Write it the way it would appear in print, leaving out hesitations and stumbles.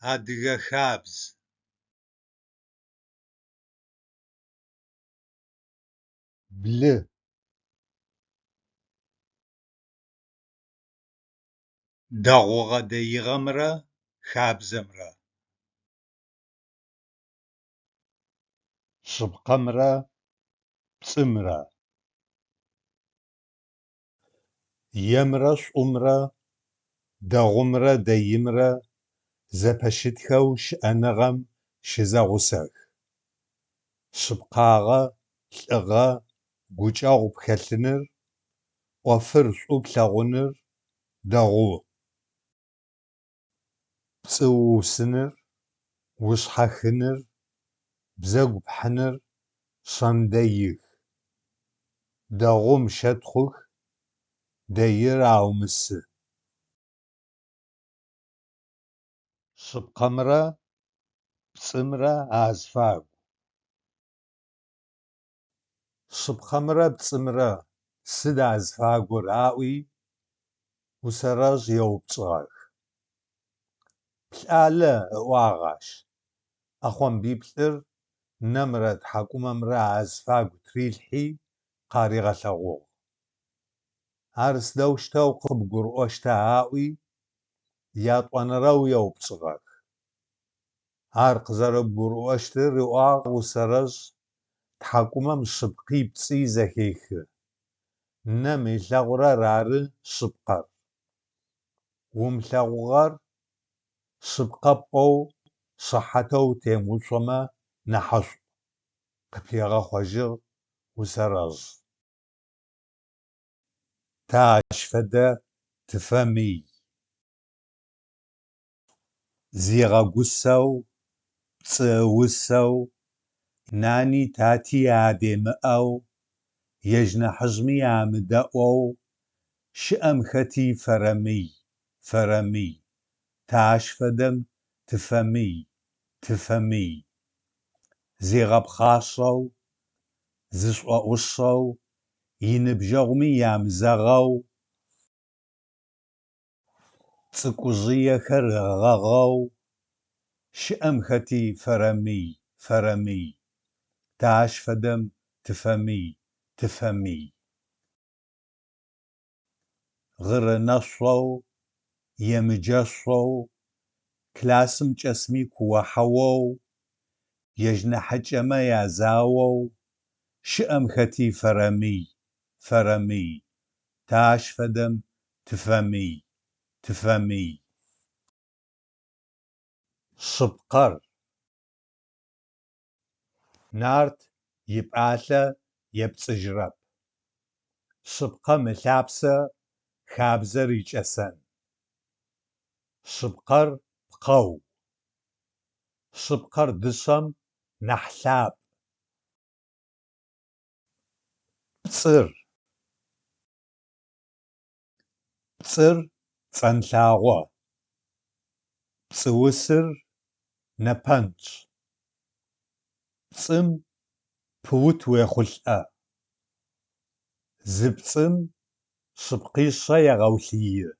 Адыгэ хабз. Блы. Дэгъугъэ-дэигъэмрэ хабзэмрэ. Шъыпкъэмрэ пцӏымрэ. Емрэ шӏумрэ, дэгъумрэ дэимрэ зэпэщытхэу щыӏэныгъэм щызэгъусэх. Шъыпкъагъэ, лӏыгъэ, гукӏэгъу пхэлъыныр, ӏофыр шӏу плъэгъуныр дэгъу. Пцӏы уусыныр, ушъхьахыныр, бзэгу пхьыныр шэн дэих. Дэгъум щэтхъух, дэир аумысы. Шъыпкъэмрэ пцӏымрэ азфагу. Шъыпкъэмрэ пцӏымрэ сыд азфагур аӏуи Усэрэжъ еупчӏыгъэх. Плӏалэ, ыӏуагъ ащ, ӏэхъомбиплӏыр нэмрэ тхьакӏумэмрэ азфагу тырилъхьи къаригъэлъэгъугъ. Ар сыдэущтэу къыбгурыӏощта аӏуи ятӏонэрэу еупчӏыгъэх. Ар къызэрэбгурыӏощтыр, ыӏуагъ Усэрэжъ, тхьакӏумэм шъыпкъи пцӏи зэхехы, нэм ылъэгъурэр ары шъыпкъэр. Умылъэгъугъэр шъыпкъэ пӏоу шыхьатэу утемыуцомэ нахьышӏу, къыпигъэхъожьыгъ Усэрэжъ. Тэ ащ фэдэ тыфэмый. Зигъэгусэу, пцӏы ыусэу, нани тати адемыӏэу, ежь нахьыжъми амыдэӏоу, щыӏэм хэти фэрэмый, фэрэмый, тэ ащ фэдэм тыфэмый, тыфэмый. Зигъэпхъашэу, зышӏоӏушэу, иныбджэгъуми ямызэгъэу, цӏыкӏужъыехэр ыгъэгъэу, щыӏэм хэти фэрэмый, фэрэмый, тэ ащ фэдэм тыфэмый, тыфэмый. Гъырынэшъоу, емыджэшъоу, классым чӏэсми куо-хьаоу, ежь нахьыкӏэмэ язаоу, щыӏэм хэти фэрэмый, фэрэмый, тэ ащ фэдэм тыфэмый, тыфэмый. Шъыпкъэр. Нарт ипӏалъэ епцӏыжьырэп. Шъыпкъэм ылъапсэ хабзэр икӏэсэн. Шъыпкъэр пкъэу. Шъыпкъэр дышъэм нахь лъапӏ. Пцӏыр. Пцӏыр цӏэнлъагъо. Пцӏыусыр нэпэнчъ. Пцӏым пыут уехъулӏэ. Зы пцӏым шъыпкъишъэ егъэулъыи.